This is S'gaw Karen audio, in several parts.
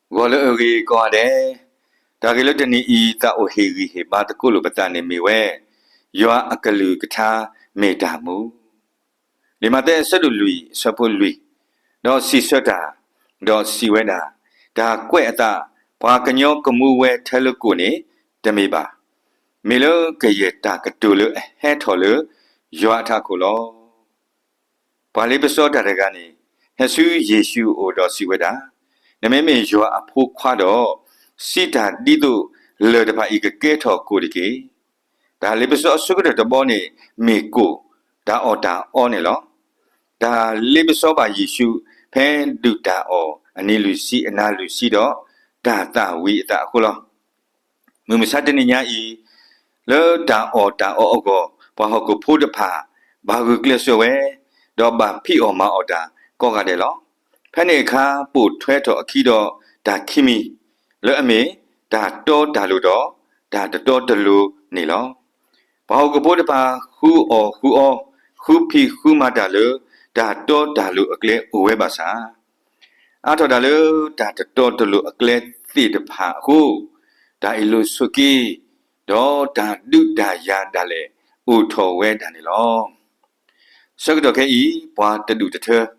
ဂီၤလၢအဂ့ၤကိးဂၤဒဲး, တၢ်ဂ့ၢ်လၢတနံၤအံၤ သးအိၣ်ဟ့ၣ်ဂံၢ်ဟ့ၣ်ဘါသကိးလိာ်ပသးန့ၣ်မ့ၢ်ဝဲ, ယွၤအကလုၢ်ကထါမ့ၢ်တၢ်မူ. လံာ်မးသဲအဆၢဒိၣ်လွံၢ်အဆၢဖိလွံၢ်, ဒီးစံးဆၢတၢ်, ဒီးစံးဝဲဒၣ်, တၢ်ကွဲးအသး, ပှၤကညီကမူဝဲထဲလၢကိၣ်န့ၣ် တမ့ၢ်ဘၣ်. မ့ၢ်လၢကယဲၢ်တၢ်ကတိၤလၢအဟဲထီၣ်လၢ ယွၤအထးခိၣ်လီၤ. ပှၤလ့ပစီတၢ်တဂၤန့ၣ် ဟဲဆူယ့ၣ်ၡူးအအိၣ်ဒီးစံးဝဲဒၣ်, နမ့မ့ၢ်ယွၤအဖိခွါဒီး, စံးတၢ်ဒ်သိးလၢၢ်တဖၣ်အံၤကကဲထီၣ်ကိၣ်တက့ၢ်. တၢ်လ့ပစီအဆိကတၢၢ်တဘီန့ၣ် မ့ၢ်ကိၣ်, တၢ်အီၣ်တၢ်အီန့ၣ်လီၤ. တၢ်လ့ပစီဘၣ်ယ့ၣ်ၡူး ဖဲဒုၣ်တၢ်အီၣ်အနံၤလွံၢ်ဆံအနၤလွံၢ်ဆံဒီး တၢ်သၣ်ဝံၤအသးအဃိလီၤ. မုၢ်မဆါတနံၤညါအံၤ, လၢတၢ်အီၣ်တၢ်အီအဂီၢ် ပှၤဟီၣ်ခိၣ်ဖိတဖၣ် ဘၣ်ဂုာ်ကျဲးစၢးဝဲ, ဒီးဘၣ်ဖံးအီၣ်မၤအီၣ်တၢ်ကိးဂၤဒဲးလီၤ. ဖဲန့ၣ်အခါ ပိာ်ထွဲထီၣ်အခံဒီးတၢ်ခံမံၤ, လၢအမ့ၢ်တၢ်တီတၢ်လိၤဒီးတၢ်တတီတလိၤန့ၣ်လီၤ. ပှၤဟီၣ်ခိၣ်ဖိတဖၣ် ဃုအီၣ်ဃုအီ, ဃုဖံးဃုမၤတၢ်လၢ တၢ်တီတၢ်လိၤအကျဲအိၣ်ဝဲဘၣ်ဆၣ် အါထီၣ်တၢ်လၢတၢ်တတီတလိၤအကျဲသ့ၣ်တဖၣ်အဃိ, တၢ်အ့ၣ်လိာ်ဆိးက့, ဒီးတၢ်ဒုးတၢ်ယၤဒၣ်လဲာ်အိၣ်ထီၣ်ဝဲဒၣ်န့ၣ်လီၤ. ဆၢကတီၢ်ခဲအံၤ ပှၤတဒူၣ်တထၢ,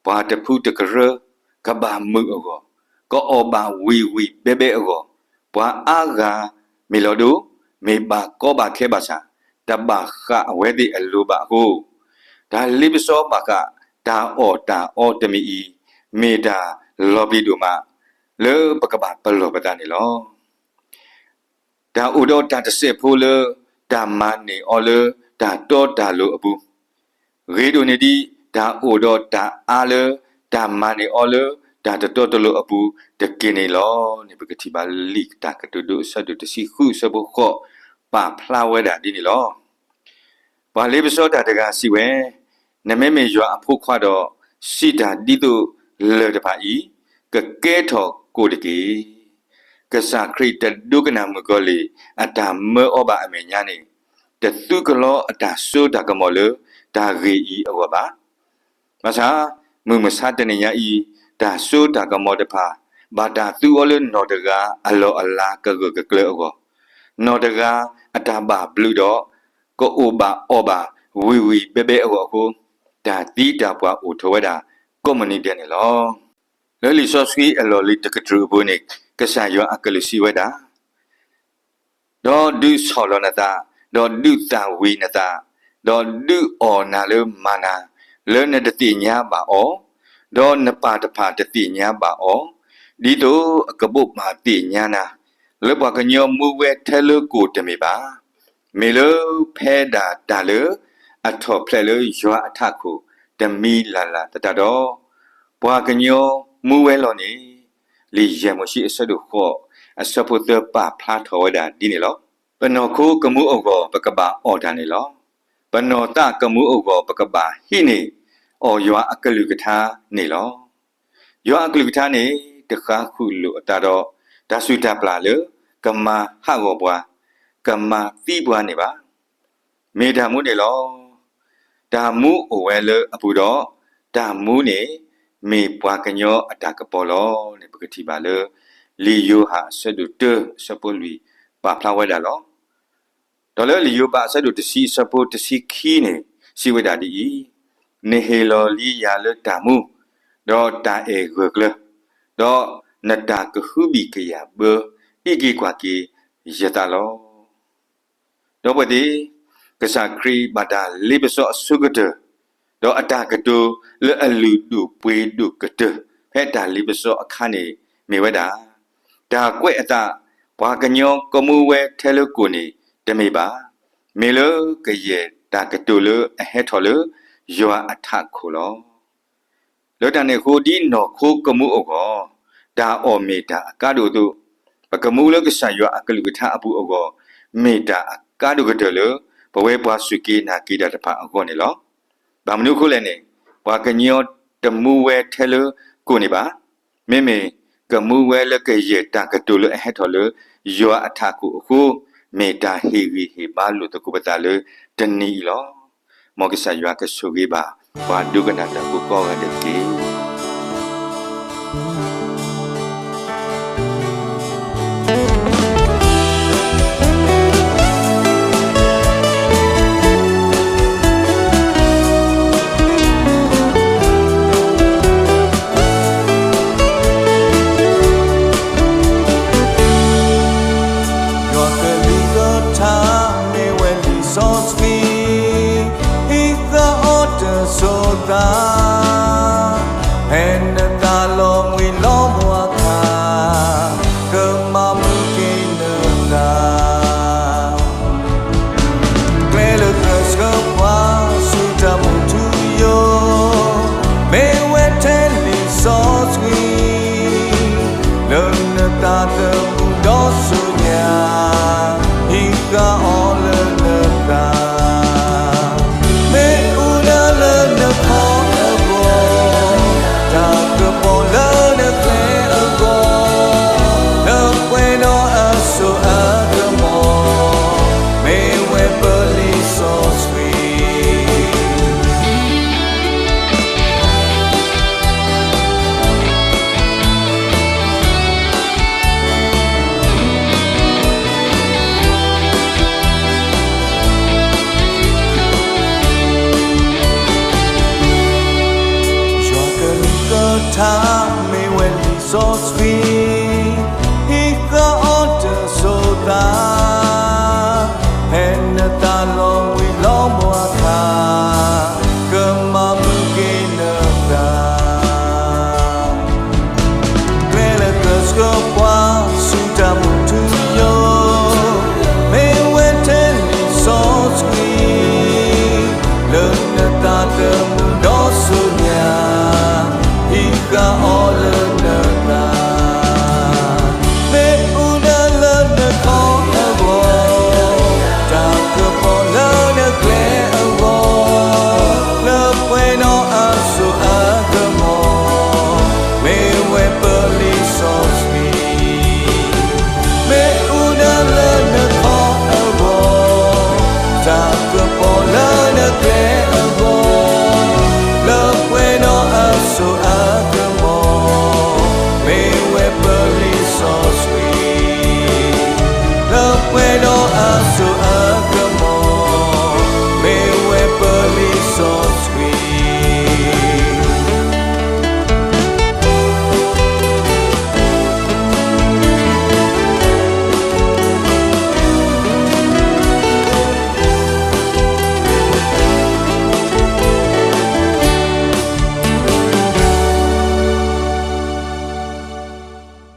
ပှၤတဖုတကရၢ, ကဘၣ်မုာ်အဂီၢ်, ကအီၣ်ဘၣ်ဝံၤဝံၤဘဲဘဲအဂီၢ်, ပှၤအါဂၤမ့ၢ်လီၤဒိ, မ့ၢ်ဘၣ်ကီဘၣ်ခဲဘၣ်ဆၣ်, တဘၣ်ဃးအဝဲသ့ၣ်အလိၤဘၣ်အဃိ, တၢ်လ့ပစီဘၣ်ဃးတၢ်အီၣ်တၢ်အီတမံၤအံၤ, မ့ၢ်တၢ်လီၤပျံၤဒိၣ်မး လၢပကဘၣ်ပလီၢ်ပသးန့ၣ်လီၤ. တၢ်အိၣ်ဒီးတၢ်တစဲးဖိလၢ တၢ်မၤန့ၢ်အီၤလၢတၢ်တီတၢ်လိၤအပူၤ, ဂ့ၤဒိၣ်န့ၢ်ဒံး တၢ်အိၣ်ဒီးတၢ်အါလၢ တၢ်မၤန့ၢ်အီၤလၢတၢ်တတီတလိၤအပူၤတက့ၢ်န့ၣ်လီၤန့ၣ် ပကထံၣ်ဘၣ်လံာ်တၢ်ကတိၤဒိအဆၢဒိၣ်တဆံဃုအဆၢဖိဃိး ပာ်ဖျါဝဲဒၣ်ဒ်န့ၣ်လီၤ. ပှၤလ့ပစီတၢ်တဂၤစံးဝဲ, နမ့မ့ၢ်ယွၤအဖိခွါဒီး, စံးတၢ်ဒ်သိးလၢၢ်တဖၣ်အံၤ ကကဲထီၣ်ကိၣ်တက့ၢ်. ကစၢ်ခရံာ်တဒိကနၣ်မုၣ်ကီၤလံၢ် အတၢ်မၢအီၤဘၣ်အမဲာ်ညါန့ၣ်, တသူကလီအတၢ်စိတၢ်ကမီၤလၢတၢ်ဂ့ၢ်အံၤအဂီၢ်ဘၣ်. ဘၣ်ဆၣ်, မုၢ်မဆါတနံၤညါအံၤ, တၢ်စိတၢ်ကမီၤတဖၣ် ဘၣ်တၢ်သူအီၤလၢနီၢ်တဂၤအလီၢ်အလၤကဂၢၢ်ကကျၢၤအဂီၢ်, နီၢ်တဂၤအတၢ်ဘၣ်ဘျုးဒီး ကအိၣ်ဘၣ်အီၣ်ဘၣ်ဝံၤဝံၤဘဲဘဲအဂီၢ်အဃိ, တၢ်သံတၢ်ပှၢ်အိၣ်ထီၣ်ဝဲဒၣ်ကိးမုၢ်နံၤဒဲးန့ၣ်လီၤ. လၢလံာ်စီဆှံအလီၢ်လံၤတကတြူၢ်အပူၤန့ၣ် ကစၢ်ယွၤအကလုၢ်စံးဝဲဒၣ်, ဒီးဒုးဆီၣ်လီၤနသး, ဒီးဒုးသၣ်ဝံၤနသး, ဒီးဒုးအီၣ်နၤလၢမၤနၤ, လၢနတသ့ၣ်ညါဘၣ်အီၤ, ဒီးနပၢ်တဖၣ်တသ့ၣ်ညါဘၣ်အီၤ, ဒ်သိးအကဘိးဘၣ်သ့ၣ်ညါနၤ, လၢပှၤကညီမူဝဲထဲလၢကိၣ်တမ့ၢ်ဘၣ်. မ့ၢ်လၢဖဲဒၣ်တၢ်လၢ အထီၣ်ဖျဲးလၢယွၤအထးခိၣ်တမံၤလၢ်လၢ်သတးဒီး, ပှၤကညီမူဝဲလီၤန့ၣ်, လံာ်ယဲၢ်မိၤၡ့အဆၢဒိၣ်ဃိး အဆၢဖိသၢပာ်ဖျါထီၣ်ဝဲဒၣ်ဒ်န့ၣ်လီၤ. ပနီၢ်ခိကမူအဂီၢ် ပကဘၣ်အီၣ်တၢ်န့ၣ်လီၤ. ပနီၢ်သးကမူအဂီၢ် ပကဘၣ်ဟံးန့ၢ်အီၣ်ယွၤအကလုၢ်ကထါန့ၣ်လီၤ. ယွၤအကလုၢ်ကထါန့ၣ် တဃါဃုာ်လိာ်အသးဒီး တၢ်စုၣ်တၢ်ပျၢ်လၢ ကမၤဟးဂီၤပှၤ, ကမၤသံပှၤန့ၣ်ဘၣ်. မ့ၢ်တၢ်မူန့ၣ်လီၤ. တၢ်မူအိၣ်ဝဲလၢအပူၤဒီး, တၢ်မူန့ၣ် မ့ၢ်ပှၤကညီအတၢ်ကပီၤလီၤန့ၣ် ပကထံၣ်ဘၣ်လၢ လံာ်ယိၤဟၣ်အဆၢဒိၣ်တၢ အဆၢဖိလွံၢ် ပာ်ဖျါဝဲဒၣ်လီၤ. ဒီးလၢလံာ်ယိၤဘးအဆၢဒိၣ်တဆံအဆၢဖိတဆံခံန့ၣ် စံးဝဲဒၣ်ဒ်အံၤ, နဟ့ၣ်လီၤလံယၤလၢတၢ်မူ, ဒီးတၢ်အဲၣ်ဂၢၢ်ကျၢၤ, ဒီးနတၢ်ကဟုဘံၣ်ကယာ်ဘၢ အံးက့ၤကွၢ်က့ၤယသးလီၤ. ဒီပုၢ်ဝဲၢ်သ့ၣ်, ကစၢ်ခရံာ်ဘၣ်တၢ်လ့ပစီအဆိကတၢၢ်, ဒီးအတၢ်ကတိၤလၢအလုၢ်ဒိၣ်ပှ့ၤဒိၣ်ကတၢၢ် ဖဲတၢ်လ့ပစီအခါန့ၣ် မ့ၢ်ဝဲဒၣ်, တၢ်ကွဲးအသး, ပှၤကညီကမူဝဲထဲလၢကိၣ်န့ၣ် တမ့ၢ်ဘၣ်. မ့ၢ်လၢကယဲၢ်တၢ်ကတိၤလၢအဟဲထီၣ်လၢ ယွၤအထးခိၣ်လီၤ. လၢတၢ်န့ၣ်အဃိ ဒ်နီၢ်ခိကမူအဂီၢ်, တၢ်အီၣ်မ့ၢ်တၢ်အကါဒိၣ်အသိး, ပကမူလၢကစၢ်ယွၤအကလုၢ်ကထါအပူၤအဂီၢ်, မ့ၢ်တၢ်အကါဒိၣ်ကတၢၢ်လၢ ပဝဲပှၤစူၢ်က့ၤနာ်က့ၤတၢ်တဖၣ်အဂီၢ်န့ၣ်လီၤ. ဘၣ်မနုၤအဃိလဲၣ်န့ၣ်, ပှၤကညီတမူဝဲထဲလၢကိၣ်န့ၣ်ဘၣ်. မ့မ့ၢ်ကမူဝဲလၢကယဲၢ်တၢ်ကတိၤလၢအဟဲထီၣ်လၢ ယွၤအထးခိၣ်အဃိ, မ့ၢ်တၢ်ဟ့ၣ်ဂံၢ်ဟ့ၣ်ဘါလိာ်သကိးပသးလၢတနံၤအံၤလီၤ. မ်ကစၢ်ယွၤကဆိၣ်ဂ့ၤဘၣ် ပှၤဒိကနၣ်တၢ်ဖိကိးဂၤဒဲးတက့ၢ်. လၢနသးသမူဒီစိၤညါ, ဟံးဃာ်အီၤလၢနသး, မ့ၣ်အူဒၢလၢနဖီအဂီၢ်, တၢ်ကပီၤလၢနကျဲအဂီၢ်, လၢပှဲၤဒီးအစိအကမီၤ, မ့ၢ်ဝဲပလံာ်စီဆှံ ယွၤကလုၢ်ကထါမ့ၢ်ဝဲလံာ်စီဆှံ, ဟံးဃာ်အီၤတစိၤသး, ဖဲနသးလီၤဝံၤလီၤဘှါခါ, ကမၤမုာ်က့ၤနသး, ကျဲလၢကဆှၢ